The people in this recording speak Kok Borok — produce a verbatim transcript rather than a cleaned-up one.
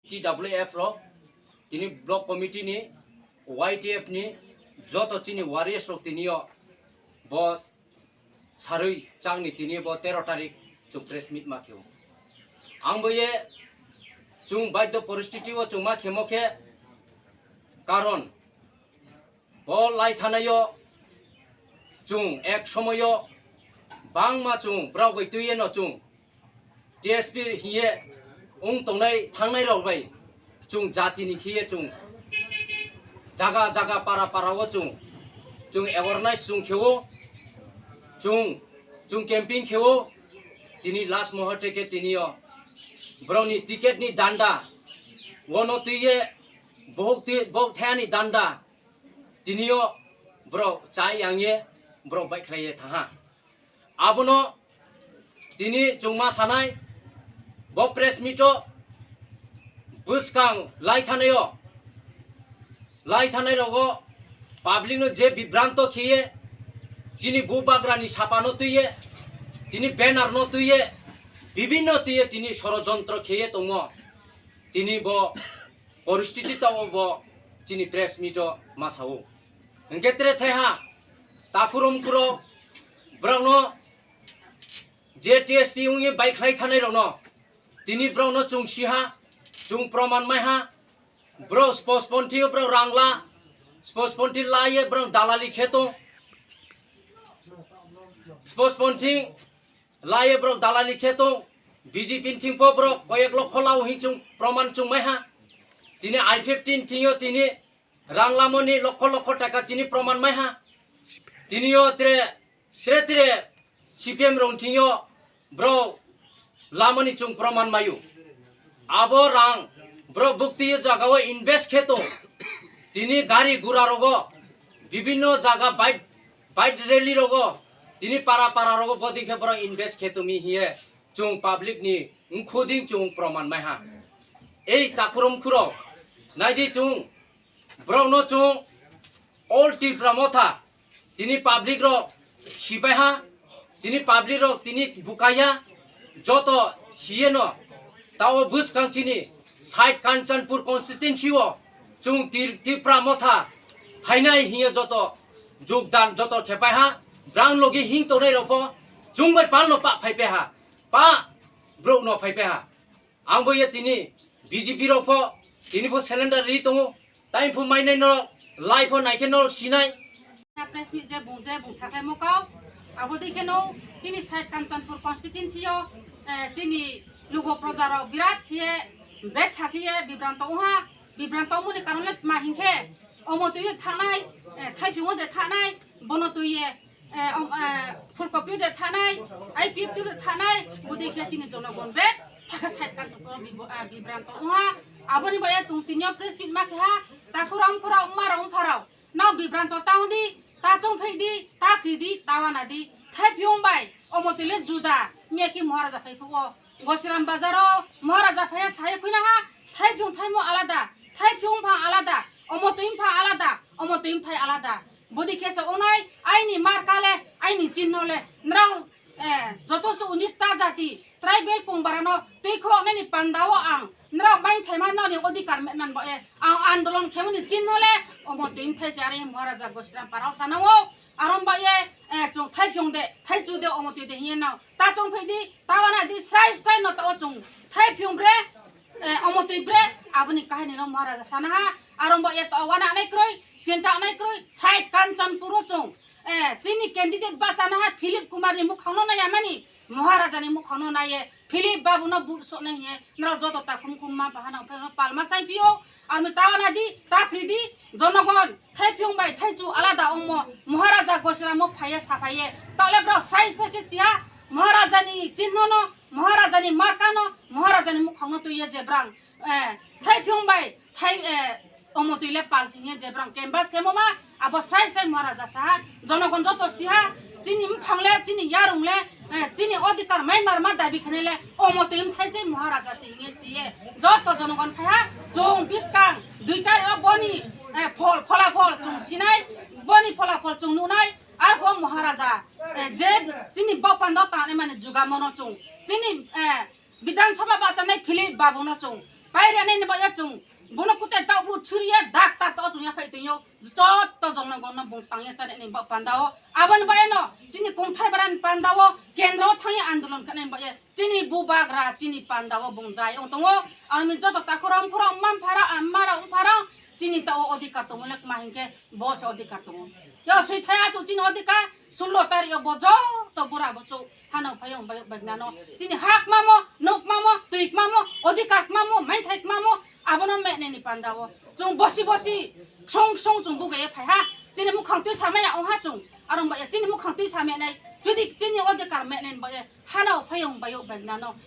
T W F rok, tini block committee ni, Y T F ni joto chini warriors rok tini o bo sarui changni tini bo tero tarik chwng press meet ma khe o. Ang bo ye chwng baidhyo poristiti o chwng ma khemo khe, karon bo lai thanai o chwng ek somoy o bangma chwng borok bai twi yeno chwng T S P hiye wng tongnai thangnai rok bai chwng jati ni khiye chwng jaga jaga para para o chwng chwng awareness chwng khe o chwng chwng camping khe o tini last muhurte khe tini o borok ni ticket ni danda wono twi ye bohok twi bohok thaya ni danda tini o borok chai yang ye borok bai khlai ye thanha. Abono tini chwngma sanai, bo press meet o bwskang lai thanai o, lai thanai rogo public no je bibranto khiye, chini bubagra ni sapa no twiye, tini banner no twiye, bibinno twiye tini sorojontro khiye tongo. Tini bo poristiti tao bo chini press meet o ma sao. Hwnkhe tre thaiha, takhurum khuro, borokno je T S P wngwi bai khlai thanai rokno, tini borokno chwng siha, chwng proman maiha, borok sports ponthi borok rangla, sports ponthi laiye borok dalali kheto, sports ponthi laiye borok dalali kheto, B J P ni thingpho borok koyek lokho lao hin chwng proman chwng maiha, tini I fifteen thingyo tini rang lamoni lokho lokho taka tini proman maiha. Tini o tre, tre, tre C P M rong thingyo bro lamoni chwng proman mayu. Abo rang bro bukti o jaga o invest khe tong. Tini gari gura rogo, bibinno jaga bike, bike rally rogo, tini para para rogo bodi khe bro invest khe tumi hiye chwng public ni wngkhuding chwng proman maiha. Ei takhurum khuro, naidi chwng Borokno chwng all Tipra Motha, tini public rok sibaiha, tini public rok tini bukaya, joto siyeno, tao bwskang chini side Kanchanpur constituency o chwng Ti-, Tipra Motha phainai hiye joto jogdan joto khepaiha, brang logi hing tongnai rokbo chwng bai palno pa phaipaiha, pa brokno phaipaiha. Ang bo ye tini B J P rok pho tini pho cylinder ri tongo, tai pho mainai norok, lai pho naikhe norok sinai. Press meet je bung je bung saklai mokau, abo dei kheno chini side Kanchanpur constituency o, eh, chini lugo proja rok birat khiye bet thakhiye bibranto wngha, bibranto wngmani karon le ma hinkhe omo twi thanai, eh, thaiphimo de thanai, bono twi ye eh, om, eh, phulkopio de thanai, I P F T de thanai, budi khe chini jonogon bet thakha side Kanchanpur bibo-, ah, bibranto wngha. Aboni bai tong tini press meet ma khe ha, takhuram khura wngma rok wngpha rok. Nang bibranto ta wng di, ta chong phai di, ta kri di, ta wana di, thaiphiyong bai, omo twi le juda, mekhi Maharaja phai phuo. Gosiram bazaro Maharaja phaiya sahi khuina ha, thaiphiyong thaimo alada, thaiphiyong pha alada, omo twi pha alada, omo twi thai alada. Bodi khe se onai, aini marka le, aini chinno le, nrang, eh, joto se unis ta jati, tribal kong barano twi kho nani panda o ang, nrang bai thai ma nani odhikar met man bo e, ang andolon khemani chinno le, omo twi thai se are Maharaja Gosiram parao sana o, arom ba e, eh, chung thaiphiyong de, thaichu de, omo twi de hiye nang, ta chong phai di, ta wana di, srai srai no ta o chung, thaiphiyong bre, eh, omo twi bre, aboni kahini no Maharaja sana ha, arom ba e ta wana nai kroi, Chinta nai kroi, side Kanchanpur o chwng, eh, chini candidate bachana ha Philip Kumar ni mukhang no nai amani, Maharaja ni mukhang no nai ye, Philip babu no vote so nai ye, nrao joto ta khum khum ma bahana phai no palma sai pio, armi ta wana di, ta kri di, jonogon, thaiphiyong bai, thaichu alada ongmo, Maharaja Gosiram mo phai ye sa phai ye, ta le bro sai sai khe siya, Maharaja ni chinno no, Maharaja ni marka no, Maharaja ni mukhang no twi ye je brang, eh, thaiphiyong bai, thai, eh, Omo twi le pal sing ye je brang canvas khe mo ma, abo srai srai Maharaja saha, jonogon joto siha, chini mphang le, chini yarung le, eh, chini odhikar mai mar ma dabi khane le, omo twi mthai se Maharaja se hinge siye, joto jonogon phaiha, chung biskang, dui tarik o boni, eh, phol, phola phol chung sinai, boni phola phol chung nunai, arpho Maharaja, eh, je chini bopando tane mane juga mono chung, chini, eh, Bidhan Sabha bachanai Philip babu no chung Pairani ni baya chung, bono kutai tau bru churiya dak tak tau chung ya phai tongyo, joto jongno gono bung tangya chani ni ba pandao. Aboni baya no, chini kongthai barani pandao, kendro thangya andolon khanai baya, chini bubagra, chini pandao bung jai ong tongo. Armi joto takuram kuram man phara, amara ong phara, chini tao odhikar tongo lek ma hinkhe, bo se odhikar tongo. Yo sui thaya chu chini odhikar, sullo tari yo bo joto bura bo chu. Hano phayung bayuk bagnano. Chini hak mamo, nuk mamo, tuik mamo, odhikar mamo, maithai mamo, abono meneni pandao. Chung bosi bosi, song song chung bugaye phai ha. Chini mukhang twi samaya ong ha chung. Arong baya chini mukhang twi samaya nai. Judi chini odhikar menen baya. Hano phayung bayuk bagnano.